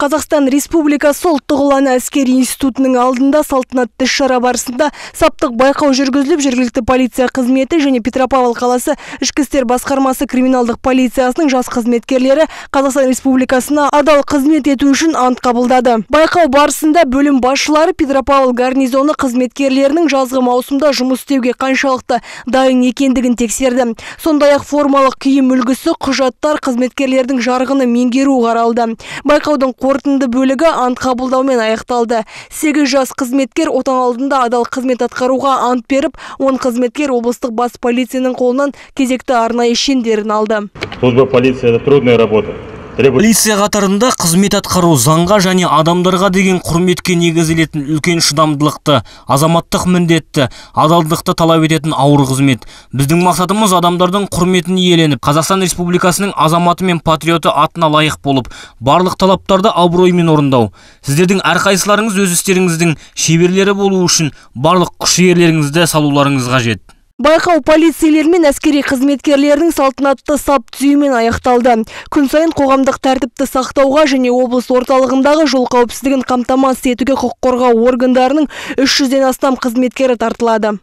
Қазақстан Республикасы Ұлттық ұланы әскери институтының алдында салтанатты іс-шара барысында саптық байқау жүргізіліп, жергілікті полиция қызметі және Петропавл қаласы ішкі істер басқармасы криминалдық полициясының жас қызметкерлері Қазақстан Республикасына адал қызмет ету үшін ант қабылдады. Байқау барысында бөлім басшылары Петропавл гарнизоны қызметкерлерінің жазғы маусымда жұмыс істеуге қаншалықты дайын екендігін тексерді. Сондай-ақ формалық киім үлгісі, құжаттар, қызметкерлердің жарғыны меңгеру қаралды. Байқаудың қорытынды бөлігі ант қабылдаумен аяқталды. 8 жас қызметкер Отан алдында адал қызмет атқаруға ант беріп, 10 қызметкер облыстық бас полицияның қолынан кезекті арнайы шендерін алды. Служба полиции – это трудная работа. Требует Полиция қатарында қызмет атқару заңға және адамдарға деген құрметке негізделетін үлкен шыдамдылықты, азаматтық міндетті, адалдықты талап ететін ауыр қызмет. Біздің мақсатымыз – адамдардың құрметін иеленіп, Қазақстан Республикасының азаматы мен патриоты атына лайық болып, барлық талаптарды абыроймен орындау. Сіздердің әрқайсыларыңыз өз істеріңіздің шеберлері болу үшін барлық күш-жігерлеріңізді салуларыңыз қажет. Байқау полицейлер мен әскери қызметкерлердің салтанатты сап түзеуімен аяқталды. Күн сайын қоғамдық тәртіпті сақтауға және облыс орталығындағы жол қауіпсіздігін қамтамасыз етуге құқық қорғау органдарының 300-ден астам қызметкері тартылады.